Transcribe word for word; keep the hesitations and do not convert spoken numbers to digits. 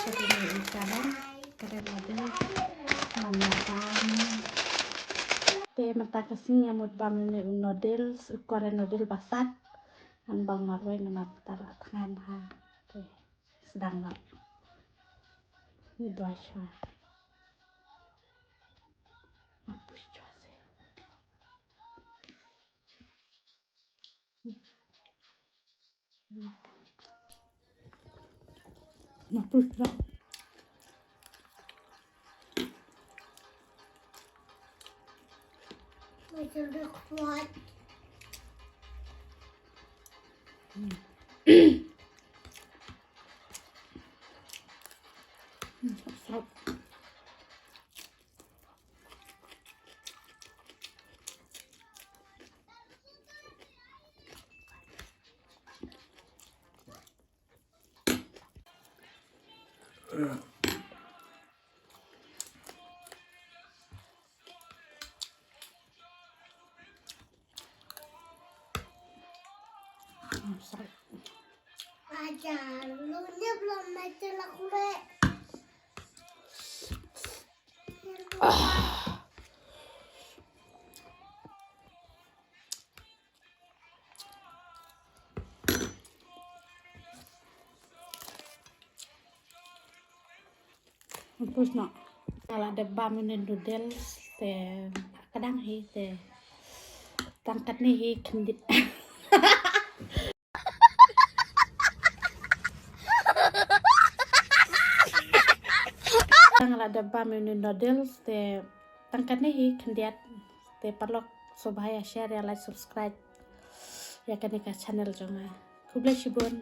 Ka dei u ka dei, ka dei noodles. Ngan bam. Te mynta ka sngi nga mut bam une u noodles, u Korean noodle ba sat. Ngan bam marwei namar mynta la thngan ha. Te sdang la. Ni dua sha. Mampus jua se. Mampus jua. Macam dia kuat. Hmm. Hmm, sedap. Aja, lu nyep lo meja la kule. Mampus noh. Nga la dep bam une noodles te ka dang hi te tang katne hi khyndiat. Nga la dep bam une noodles te tang katne hi khyndiat. Te paralok sngewbha ïa share, ïa like, subscribe ïa kane ka channel jong nga. Khublei shibun.